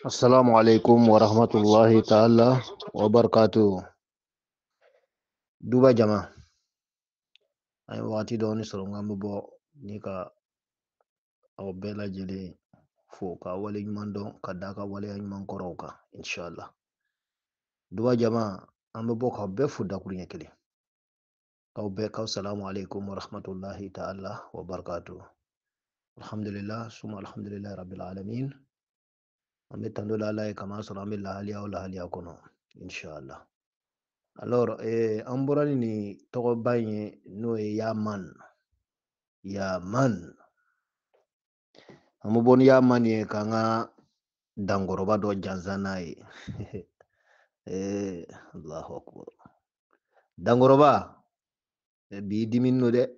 Assalamu alaikum wa rahmatullahi ta'ala wa barakatuh. Duba jama. An ye wagati dɔɔni sɔrɔ n k'an bɛ bɔ ni ka aw bɛɛ lajɛlen fo ka wale ɲuman dɔn ka da ka waleya ɲuman kɔrɔw kan inshallah. Duba jama, an bɛ bɔ k'aw bɛɛ fo dakuruɲɛ kelen. K'aw bɛɛ k'aw salamu alaikum wa rahmatullahi ta'ala wa barakatuh. Alhamdulillah, suma alhamdulillah rabbil alamin. An bɛ tando la Ala ye kama sɔrɔ an bɛ lahaliya o lahaliya kɔnɔ inshallah. Alors, an bɔra ni nin tɔgɔba in ye, n'o ye Yaman. Yaman. An bɛ bɔ ni Yaman ye k'an ka dankɔrɔba dɔ jansa n'a ye. Allahu akbar. Dankɔrɔba, bi dimi no dɛ.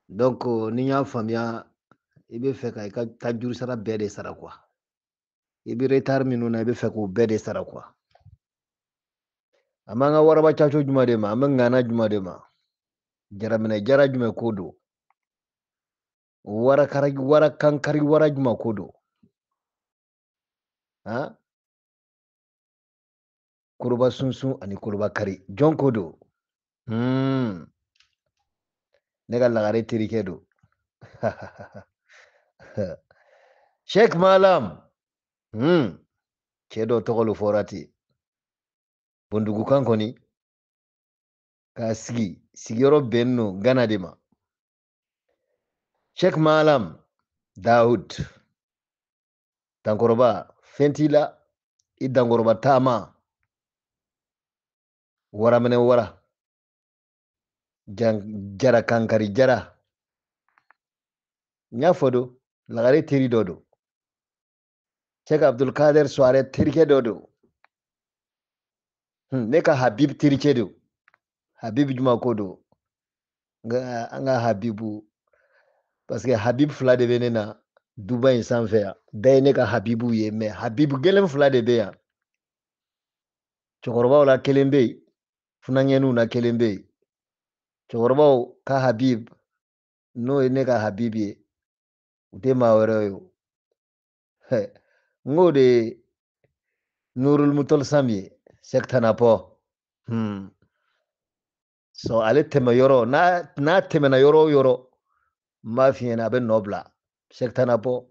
Donc, ni n y'a faamuya, i bɛ fɛ ka i ka taa juru sara bɛɛ de sara quoi. I bɛ retard minnu na, i bɛ fɛ k'o bɛɛ de sara quoi. An b'an ka waraba caco juma de ma, an bɛ ŋana juma de ma. Jaraminɛ jara jumɛn ko don? Warakari, warakankari wara juma ko don? Han? Koroba sunsun ani koroba kari, jɔn ko don? Ne ka lagare terikɛ don. Sheikh Malam. Cɛ dɔ tɔgɔ lo fɔra ten. Bondugukan kɔni k'a sigi sigiyɔrɔ bɛnnen don Ghana de ma. Sheikh Malam Daoud. Dankɔrɔba, fɛn t'i la, i dankɔrɔba taama. Waraminɛ wara. Jara kankari jara. N y'a fɔ don, lagare teri dɔ don. Sheikh Abdulkader Suare terikɛ dɔ don. Ne ka Habib terikɛ don. Habib juma ko don. Nka an ka Habibu, parce que Habib fila de bɛ ne na duba in sanfɛ yan. Bɛɛ ye ne ka Habibu ye, mais Habibu gɛlɛn fila de bɛ yan. Cɛkɔrɔbaw la kelen bɛ yen, funankɛninw na kelen bɛ yen. Cɛkɔrɔbaw ka Habib, n'o ye ne ka Habib ye, u tɛ maa wɛrɛ ye o. N k'o de ye Nurul Mutɔlisam ye, Sheikh Tanapɔ. So ale tɛmɛ yɔrɔ, n'a tɛmɛna yɔrɔ o yɔrɔ, n b'a f'i ɲɛna, a bɛ nɔ bila. Sheikh Tanapɔ,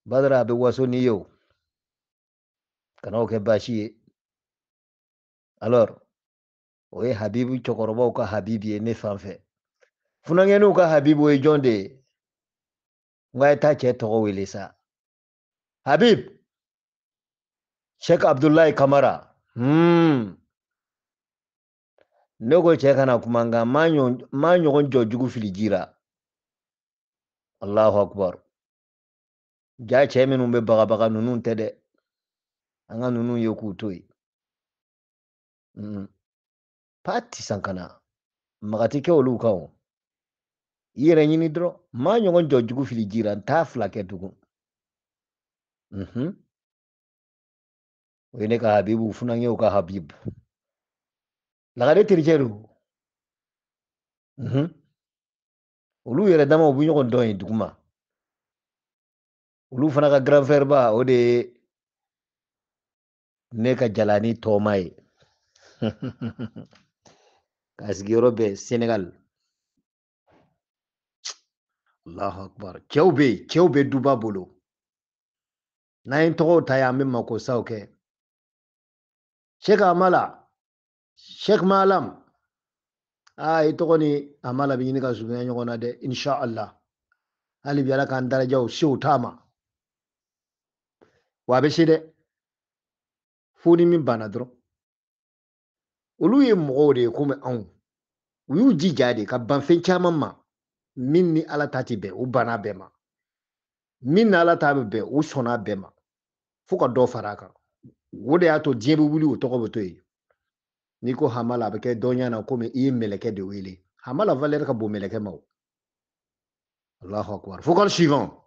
Badara a bɛ waso n'i ye o. Kana o kɛ baasi ye. Alors, o ye Habibu cɛkɔrɔbaw ka Habibu ye ne fan fɛ. Funankɛninw ka Habibu ye jɔn de ye? N k'a ye taa cɛ tɔgɔ wele sa. Habib Sheikh Abdullahi Kamara. Ne ko cɛ kana kuma nka n m'a ɲɔgɔn jɔ jugu fili ji la. Allahu akbar. Ja cɛ minnu bɛ bagabaga ninnu tɛ dɛ. An ka ninnu ye k'u to yen. Pa ti san ka na. Maga ti kɛ olu kan o. I yɛrɛ ɲini dɔrɔn. N m'a ɲɔgɔn jɔ jugu fili ji la, n t'a fila kɛ tugun. O ye ne ka Habibu, funankɛw ka Habibu. Lagare terikɛ don. Olu yɛrɛ dama u bɛ ɲɔgɔn dɔn yen duguma. Olu fana ka grand frère ba, o de ye ne ka jalani tɔma ye. K'a sigiyɔrɔ bɛn Senegal. Allahu akbar. Cɛw bɛ yen, cɛw bɛ duba bolo. N'an ye tɔgɔw ta yan, an bɛ makosaw kɛ. Sheikh Amala, Sheikh Malam. I tɔgɔ ni Amala bɛ ɲini ka surunya ɲɔgɔn na dɛ, inshallah. Hali bi Ala k'an darajaw se o ta ma. Wa a bɛ se dɛ. Fo ni min banna dɔrɔn. Olu ye mɔgɔw de ye komi anw. U y'u jija de ka ban fɛn caman ma. Min ni Ala ta ti bɛn, u banna bɛɛ ma. Min ni Ala ta bɛ bɛn, u sɔnna bɛɛ ma. Fo ka dɔ fara a kan. O de y'a to diɲɛ bɛ wuli, o tɔgɔ bɛ to yen. N'i ko Hamala, a bɛ kɛ dɔnniya na komi i ye mɛlɛkɛ de wele. Hamala valeur ka bon mɛlɛkɛ ma o. Allahu akbar. Vocal suivant.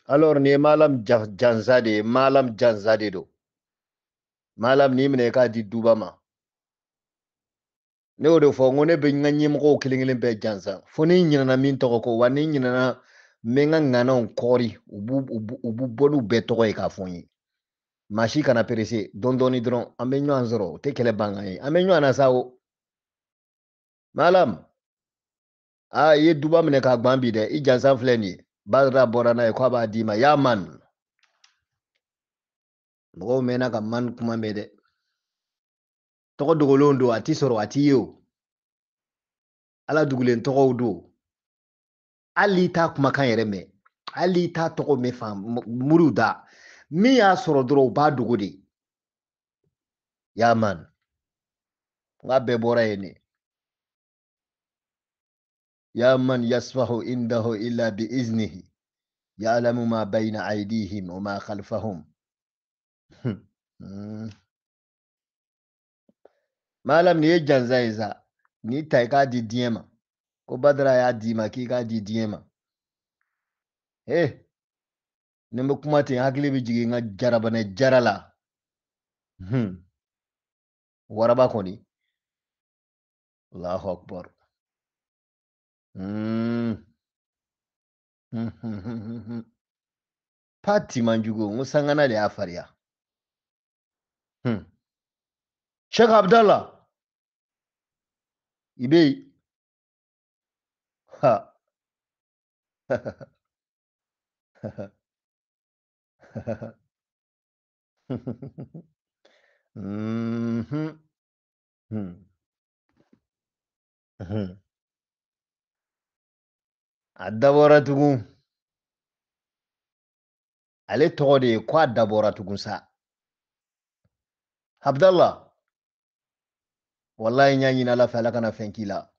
Alors, nin ye Malam Jansa de ye. Malam Jansa de don. Malam n'i minɛ i k'a di duba ma. Ne y'o de fɔ, n ko ne bɛ n ka ɲɛmɔgɔw kelen kelen bɛɛ jansa. Fo ni ɲinɛna min tɔgɔ kɔ, wa ni ɲinɛna N bɛ n ka ŋanaw kɔri, u b'u bɔ n'u bɛɛ tɔgɔ ye k'a fɔ n ye. Maa si kana perese, dɔɔni dɔɔni dɔrɔn, an bɛ ɲɔgɔn sɔrɔ, o tɛ kɛlɛ bankan ye. An bɛ ɲɔgɔn na sa o. Malam, aa i ye duba minɛ k'a gwan bi dɛ, i jansan filɛ nin ye. Badara bɔra n'a ye k'a b'a d'i ma, ya man. Mɔgɔw mɛnna ka man kuma mɛn dɛ. Tɔgɔ dogolenw don, a ti sɔrɔ, a ti ye o. Ala dugulen tɔgɔw don. Hali i t'a kumakan yɛrɛ mɛn, hali i t'a tɔgɔ mɛn fan muriw da. Min y'a sɔrɔ dɔrɔn u b'a dogo de. Ya man. N k'a bɛɛ bɔra yen de. Ya man yasfahu indahu illa bi iznihi. Ya'lamu ma bayna aydihim wa ma khalfahum. Malam nin ye jansa ye sa. N'i ta i k'a di diɲɛ ma. Ko Badara y'a d'i ma k'i k'a di diɲɛ ma. Ni n bɛ kuma ten hakili bɛ jigin n ka jarabanɛ jara la. Waraba kɔni. Allahu akbar. Pati man jugu, n ko sangana de y'a fariya. Sheikh Abdallah. I bɛ yen. Ha. A dabɔra tugun. Ale tɔgɔ de ye ko a dabɔra tugun sa. Abdallah. Wallahi n y'a ɲini Ala fɛ Ala kana fɛn k'i la.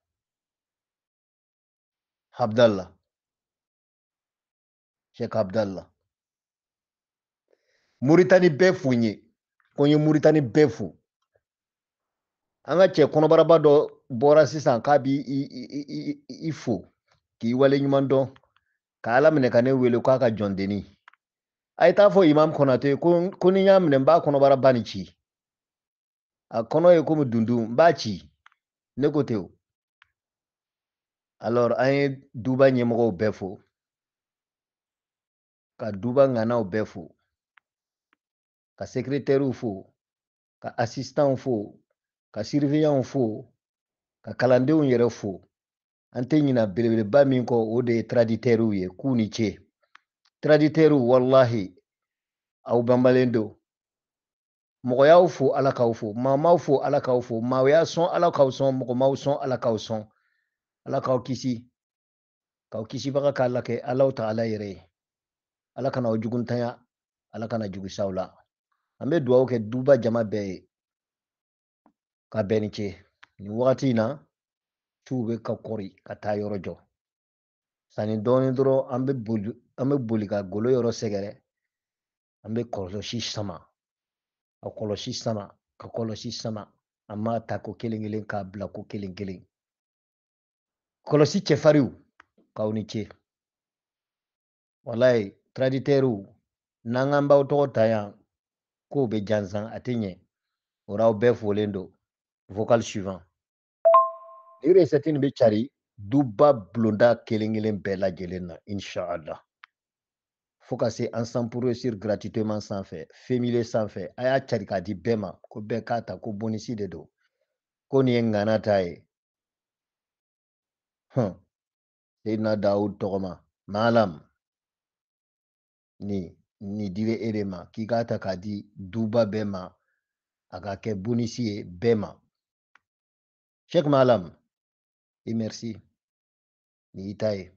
Abdallah. Sheikh Abdallah. Muritani bɛɛ fo n ye. Ko n ye Muritani bɛɛ fo. An ka cɛ kɔnɔbaraba dɔ bɔra sisan k'a b'i i fo k'i wale ɲuman dɔn ka Ala minɛ ka ne wele k'a ka jɔndenni. A ye taa fɔ Imam Konate ko ni n y'a minɛ n b'a kɔnɔbara ba nin ci. A kɔnɔ ye komi dundun n b'a ci. Ne ko ten o. Alors an ye duba ɲɛmɔgɔw bɛɛ fo. Ka duba ŋanaw bɛɛ fo. Ka secrétaires fo. Ka assistants fo. Ka surveillants fo. Ka kalandenw yɛrɛ fo. An tɛ ɲina belebeleba min kɔ o de ye traditeurs ye k'u ni ce. Traditeurs wallahi aw banbalen don. Mɔgɔ y'aw fo Ala k'aw fo, maa m'aw fo Ala k'aw fo, maa y'a sɔn Ala k'aw sɔn, mɔgɔ m'aw sɔn Ala k'aw sɔn. Ala k'aw kisi, k'aw kisibaga k'Ala kɛ Alahu Taala yɛrɛ ye. Ala kana aw juguntanya, Ala kana jugu s'aw la. An bɛ dugawu kɛ duba jama bɛɛ ye. Ka bɛn ni ce. Nin wagati in na, ciw bɛ ka kɔri ka taa yɔrɔ jɔ. Sanni dɔɔni dɔrɔn an bɛ boli ka golo yɔrɔ sɛgɛrɛ. An bɛ kɔlɔsi sama. Ka kɔlɔsi sama, ka kɔlɔsi sama. An b'a ta ko kelen kelen k'a bila ko kelen kelen. Kɔlɔsi cɛfarinw, k'aw ni ce. Walayi, traditeurs, n'an k'an b'aw tɔgɔ ta yan, k'o bɛ jansan, a tɛ ɲɛ. O la aw bɛɛ folen don. Vocal suivant. Ni recette nin bɛ cari duba bulonda kelen kelen bɛɛ lajɛlen na, inshallah. Fo ka se ensemble pour réussir gratuitement sanfɛ, Femile sanfɛ, a y'a cari k'a di bɛɛ ma, ko bɛɛ k'a ta, ko bonus de don. Ko nin ye ŋana ta ye. Seydina Dawud tɔgɔ ma, Malam. Ni dira e de ma, k'i k'a ta k'a di duba bɛɛ ma, a ka kɛ bonus ye bɛɛ ma. Cheikh Malam, et merci. Ni y'i ta ye.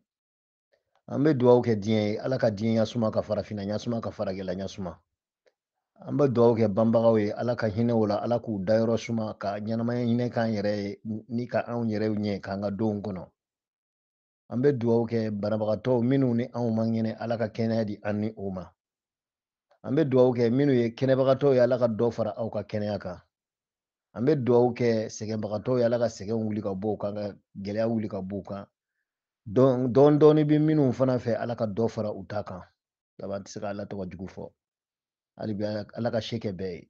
An bɛ dugawu kɛ diɲɛ ye, Ala ka diɲɛ ɲasuma ka farafinna ɲasuma ka faragɛla ɲasuma. An bɛ dugawu kɛ banbagaw ye, Ala ka hinɛ o la, Ala k'u dayɔrɔ suma, ka ɲɛnamaya hinɛ k'an yɛrɛ ye, ni ka anw yɛrɛw ɲɛ k'an ka donw kɔnɔ. An bɛ dugawu kɛ banabagatɔw minnu ni anw man kɛnɛ, Ala ka kɛnɛya di an ni u ma. An bɛ dugawu kɛ minnu ye kɛnɛbagatɔw ye, Ala ka dɔ fara aw ka kɛnɛya kan. An bɛ dugawu kɛ sɛgɛnbagatɔw ye, Ala ka sɛgɛnw wuli ka bɔ u kan, ka gɛlɛya wuli ka bɔ u kan. Dɔɔni dɔɔni bɛ minnu fana fɛ, Ala ka dɔ fara u ta kan. Sabu an tɛ se ka Ala tɔgɔ jugu fɔ. Hali bi Ala ka se kɛ bɛɛ ye.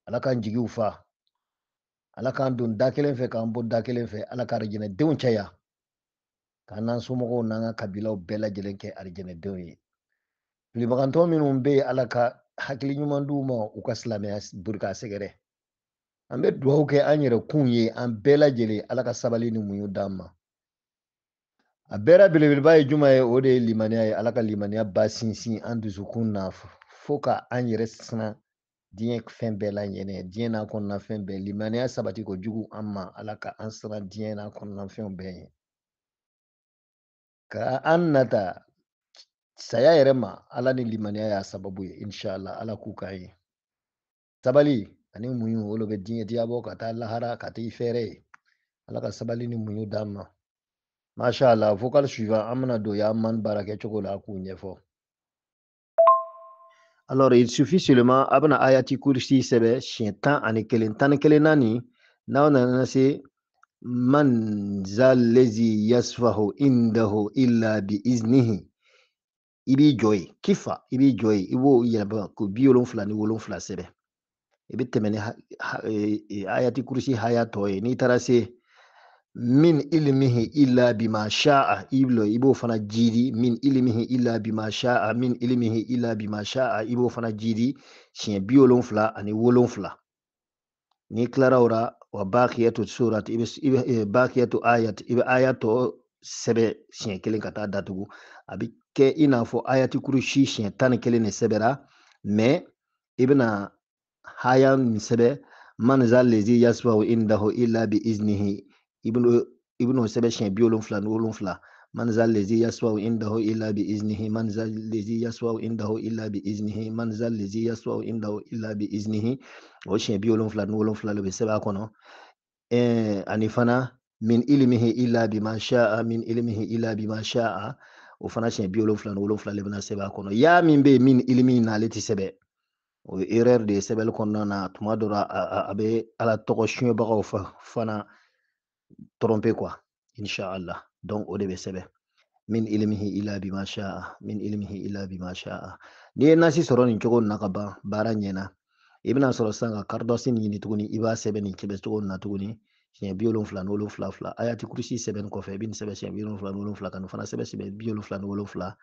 Ala k'an jigiw fa. Ala k'an don da kelen fɛ k'an bɔ da kelen fɛ. Ala ka arijinɛdenw caya. K'an n'an somɔgɔw n'an ka kabilaw bɛɛ lajɛlen kɛ arijɛnɛdenw ye. Filibagantɔ minnu bɛ yen, Ala ka hakili ɲuman d'u ma u ka silamɛya bori k'a sɛgɛrɛ. An bɛ dugawu kɛ an yɛrɛ kun ye, an bɛɛ lajɛlen, Ala ka sabali ni muɲu d'an ma. A bɛɛ la belebeleba ye jumɛn ye? O de ye limaniya ye. Ala ka limaniya ba sinsin an dusukun na fo ka an yɛrɛ siran diɲɛ fɛn bɛɛ la ɲɛnɛ, diɲɛ n'a kɔnɔna fɛn bɛɛ. Limaniya sabati ko jugu an ma, Ala ka an siran diɲɛ n'a kɔnɔna fɛnw bɛɛ ɲɛ. Ka an nata saya yɛrɛ ma, Ala ni limaniya y'a sababu ye, inshallah. Ala k'u k'an ye. Sabali ani muɲu, olu bɛ diɲɛ diya bɔ ka taa lahara, ka taa i fɛrɛ ye. Ala ka sabali ni muɲu d'an ma. Masha Allah, vocal suivant, an bɛna don ya man baara kɛcogo la k'u ɲɛfɔ. Alors, il suffit seulement, a bɛna ayati kursi sɛbɛn siɲɛ 11, 11 na nin, n'aw nana se man zalezi yasfahu indahu illa bi iznihi, i b'i jɔ yen, kifa, i b'i jɔ yen, i b'o yɛlɛma ko 77 sɛbɛn. I bɛ tɛmɛ ni ayati kursi haya tɔ ye. N'i taara se min ilmihi illa bima sha'a, i b'o fana jidi, min ilmihi illa bima sha'a, min ilmihi illa bima sha'a, i b'o fana jidi siɲɛ 77. N'i tilara o la, wa baqiyatu surat, i bɛ baqiyatu ayat, i bɛ aya tɔ sɛbɛn siɲɛ 1 ka taa datugu. A bɛ kɛ i n'a fɔ ayati kurusi siɲɛ 11 de sɛbɛnna, mais i bɛna haya min sɛbɛn, man zal lezi yasfahu indahu illa bi iznihi, i bɛn'o sɛbɛn siɲɛ 77. Man zal lezi yasfahu indahu illa bi iznihi, man zal lezi yasfahu indahu illa bi iznihi, man zal lezi yasfahu indahu illa bi iznihi, o siɲɛ 77 de bɛ sɛbɛn a kɔnɔ. Ani fana min ilmihi illa bima sha'a, min ilmihi illa bima sha'a, o fana siɲɛ 77 de bɛna sɛbɛn a kɔnɔ. Ya min bɛ yen min ilmi na, ale tɛ sɛbɛn, o ye erreur de ye sɛbɛnni kɔnɔna na. Tuma dɔ la a bɛ Ala tɔgɔ suɲɛbagaw fana tromper quoi, inshallah. Donc o de bɛ sɛbɛn min ilmihi illa bima sha'a, min ilmihi illa bima sha'a. N'i ye nasi sɔrɔ nin cogo nin na ka ban, baara ɲɛna. I bɛna sɔrɔ sisan ka karidɔsi ɲini tuguni, i b'a sɛbɛn nin sɛbɛn cogo nin na tuguni, siɲɛ 77. Ayati kurusi sɛbɛnni kɔfɛ, i bɛ nin sɛbɛn siɲɛ 77, ka nin fana sɛbɛn siɲɛ 77.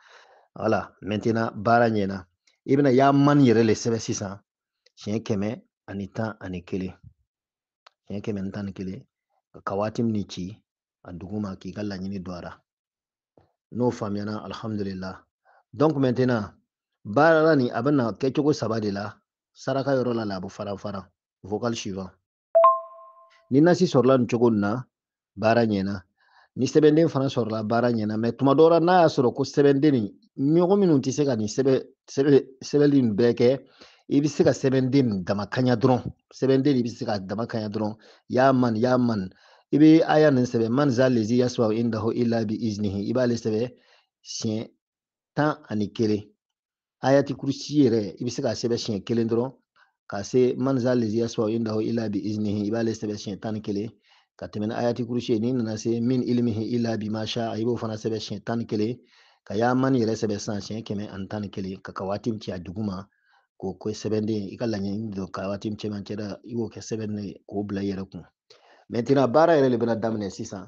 Voilà, maintenant baara ɲɛna. I bɛna ya man yɛrɛ le sɛbɛn sisan siɲɛ 111, siɲɛ 111, ka waati min ci a duguma k'i ka laɲini don a la. N'o faamuyana, alhamdulillah. Donc maintenant baara la nin, a bɛna kɛcogo 3 de la. Saraka yɔrɔ la, a bɛ faran faran. Vocal suivant. Ni nasi sɔrɔla nin cogo nin na, baara ɲɛna. Ni sɛbɛnden fana sɔrɔla, baara ɲɛna. Mais tuma dɔw la, n'a y'a sɔrɔ ko sɛbɛnden nin, mɔgɔ minnu tɛ se ka nin sɛbɛnni nin bɛɛ kɛ, i bɛ se ka sɛbɛnden nin dama kaɲa dɔrɔn. Sɛbɛnden i bɛ se ka dama kaɲa dɔrɔn. Ya man, ya man. I bɛ aya nin sɛbɛn, man zal lezi yasfahu indahu illa bi iznihi, i b'ale sɛbɛn siɲɛ 11. Ayati kurusi yɛrɛ, i bɛ se k'a sɛbɛn siɲɛ 1 dɔrɔn, ka se man zal lezi yasfahu indahu illa bi iznihi, i b'ale sɛbɛn siɲɛ 11. Ka tɛmɛ ni ayati kurusi ye, n'i nana se min ilmihi illa bima sha'a, i b'o fana sɛbɛn siɲɛ 11. Ka ya man yɛrɛ sɛbɛn sisan siɲɛ 111, ka waati min ci a duguma k'o kɛ sɛbɛnden, i ka laɲini don ka waati min cɛmancɛ la, i b'o kɛ sɛbɛnden ye k'o bila i yɛrɛ kun. Maintenant baara yɛrɛ de bɛna daminɛ sisan.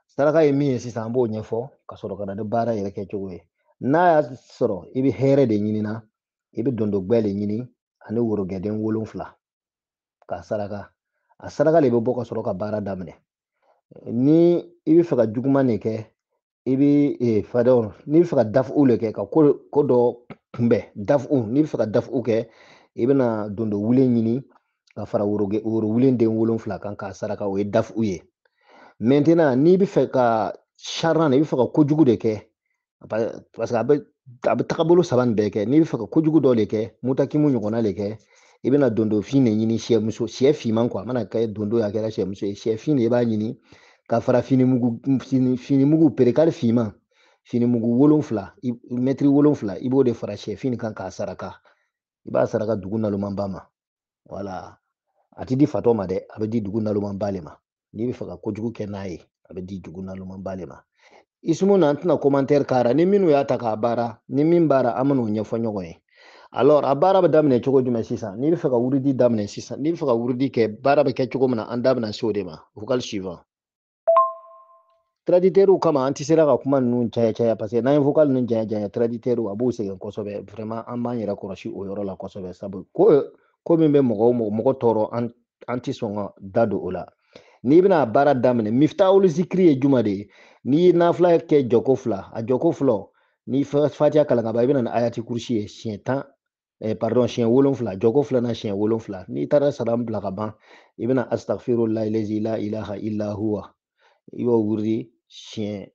Saraka ye min ye sisan, an b'o ɲɛfɔ ka sɔrɔ ka na ni baara yɛrɛ kɛcogo ye. N'a y'a sɔrɔ i bɛ hɛrɛ de ɲini na, i bɛ dondongbɛ de ɲini ani worogɛden 7 ka saraka. A saraka de bɛ bɔ ka sɔrɔ ka baara daminɛ. Ni i bɛ fɛ ka juguman de kɛ, i bɛ fadɔ, n'i bɛ fɛ ka dafu de kɛ ka ko dɔ kunbɛn, dafu, n'i bɛ fɛ ka dafu kɛ, i bɛna dondo wulen ɲini ka fara woro wulen den 7 kan k'a saraka, o ye dafu ye. Maintenant n'i bɛ fɛ ka saran, i bɛ fɛ ka kojugu de kɛ, parce que a bɛ tagabolo 3 nin bɛɛ kɛ. N'i bɛ fɛ ka kojugu dɔ de kɛ, mutakimu ɲɔgɔnna de kɛ, i bɛna dondofin de ɲini, sɛmuso, sɛ finman quoi, a mana kɛ dondo ye, a kɛra sɛmuso ye, sɛ fin de i b'a ɲini ka fara finimugu perekari finman, finimugu 7, mɛtiri 7, i b'o de fara sɛ fin kan k'a saraka. I b'a saraka dugu nalomanba ma. Voilà, a ti di fatɔ ma dɛ, a bɛ di dugu nalomanba le ma. N'i bɛ fɛ ka kojugu kɛ n'a ye, a bɛ di dugu nalomanba le ma. Isumu na, an tɛna commentaire k'a la. Ni minnu y'a ta k'a baara, ni min baara, an bɛn'o ɲɛfɔ ɲɔgɔn ye. Alors a baara bɛ daminɛ cogo jumɛn sisan? N'i bɛ fɛ ka wurudi daminɛ sisan, n'i bɛ fɛ ka wurudi kɛ, baara bɛ kɛ cogo min na, an da bɛna se o de ma. Vocal suivant. Traditeurs kama an tɛ sera ka kuma ninnu caya caya parce que n'an ye vocal ninnu janya janya traditeurs a b'u sɛgɛn kosɛbɛ. Vraiment an b'an yɛrɛ kɔlɔsi o yɔrɔ la kosɛbɛ, sabu ko min bɛ mɔgɔ tɔɔrɔ, an tɛ sɔn ka da don o la. N'i bɛna baara daminɛ, miftahul zikiri ye juma de ye. N'i ye nafila kɛ jɔko fila, a jɔko fɔlɔ n'i fatiha kalan ka ban, i bɛna ni ayati kurusi ye siɲɛ tan, pardon, siɲɛ 7, jɔko filanan siɲɛ 7. N'i taara salam bila ka ban, i bɛna astaghfirullahi lazi la ilaha illa huwa, i b'o wurudi siɲɛ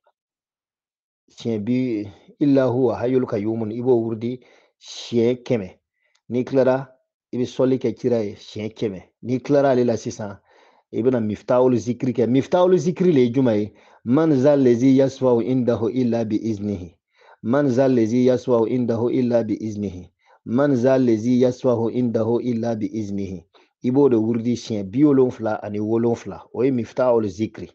bi illa huwa hayyul qayyum, i b'o wurudi siɲɛ 100. N'i tilara, i bɛ sɔli kɛ kira ye siɲɛ 100. N'i tilara ale la sisan, i bɛna miftahul zikiri kɛ. Miftahul zikiri le ye jumɛn ye? Man zal lazi yasfa'u indahu illa bi iznihi, man zal lazi yasfa'u indahu illa bi iznihi, man zal lazi yasfa'u indahu illa bi iznihi. I b'o de wurudi siɲɛ 77. O ye miftahul zikiri.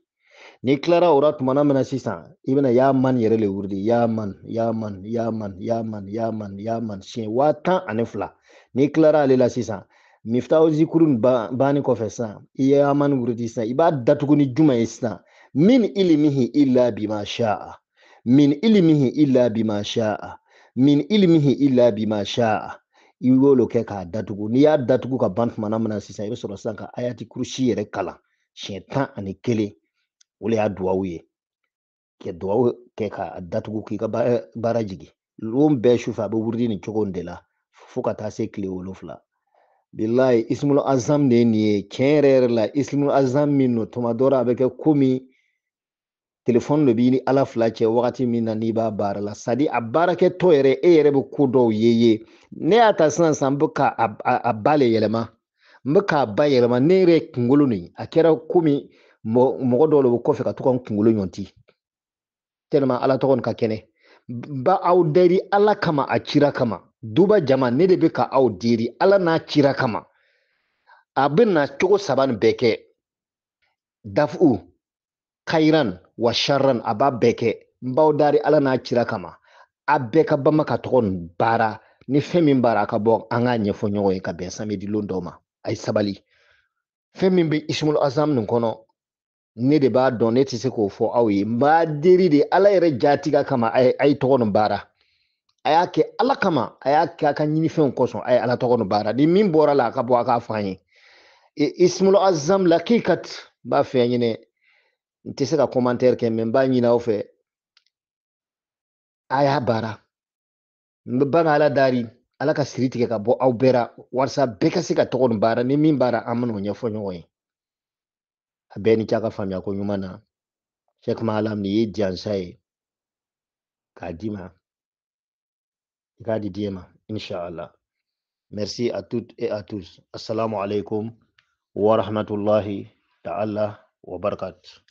N'i tilara o la tuma min na sisan, i bɛna ya man yɛrɛ le wurudi, ya man, ya man, ya man, ya man, ya man, ya man, siɲɛ 10000. N'i tilara ale la sisan, miftahul zikiri banni kɔfɛ sisan, i ye ya man wurudi sisan, i b'a datugu ni jumɛn ye sisan? Min ilmihi illa bima sha'a, min ilmihi illa bima sha'a, min ilmihi illa bima sha'a. I b'o kɛ k'a datugu. N'i y'a datugu ka ban tuma min na sisan, i bɛ sɔrɔ sisan ka ayati kurusi yɛrɛ kalan siɲɛ 11. O le y'a duwawu ye, ka duwawu kɛ k'a datugu k'i ka baara jigin. Lon bɛɛ sufɛ a bɛ wurudi nin cogo in de la fo ka taa se tile 7. Bilayi, ismul azam de ye nin ye. Tiɲɛ yɛrɛ yɛrɛ la, ismul azam min don, tuma dɔ la a bɛ kɛ komi telefɔni de b'i ni Ala fila cɛ wagati min na n'i b'a baara la. C'est à dire a baarakɛtɔ yɛrɛ, e yɛrɛ bɛ ko dɔw ye. Ne y'a ta sisan sisan, n bɛ ka a ba le yɛlɛma, n bɛ k'a ba yɛlɛma. Ne yɛrɛ kunkolo nin, a kɛra komi mɔgɔ dɔw de bɛ kɔfɛ ka to ka n kunkolo ɲɔnti tellement Ala tɔgɔ nin ka kɛnɛ. N b'a aw deri Ala kama, a cira kama. Duba jama, ne de bɛ ka aw deri Ala n'a cira kama. A bɛ na cogo saba nin bɛɛ kɛ, dafu kairan wa sharran, a b'a bɛɛ kɛ. N b'aw dari Ala n'a cira kama, a bɛɛ ka bama ka tɔgɔ nin baara. Ni fɛn min baara, a ka bɔ an k'a ɲɛfɔ ɲɔgɔn ye ka bɛn samedi lon dɔ ma. A ye sabali. Fɛn min bɛ ismul azam nin kɔnɔ, ne de b'a dɔn, ne tɛ se k'o fɔ aw ye. N b'a deri de Ala yɛrɛ jatiga kama, a ye tɔgɔ nin baara. A y'a kɛ Ala kama, a y'a kɛ a ka ɲinifɛnw kosɔn, a ye Ala tɔgɔ nin baara. Ni min bɔra la, a ka bɔ a k'a fɔ an ye. Ismul azam lakikat, n b'a fɛ ɲinɛ, n tɛ se ka commentaire kɛ, mais n b'a ɲini aw fɛ, a y'a baara. N bɛ ban Ala dari, Ala ka siri tigɛ ka bɔ aw bɛɛ la, walasa bɛɛ ka se ka tɔgɔ nin baara. Ni min baara, an bɛn'o ɲɛfɔ ɲɔgɔn ye. A bɛɛ ni ce a ka faamuya ko ɲuman na. Cheikh Mahalam, nin ye jansa ye k'a d'i ma, i k'a di diɲɛ ma, inshallah. Merci à toutes et à tous. Assalamu alaikum wa rahmatullahi ta'ala wa barakatuh.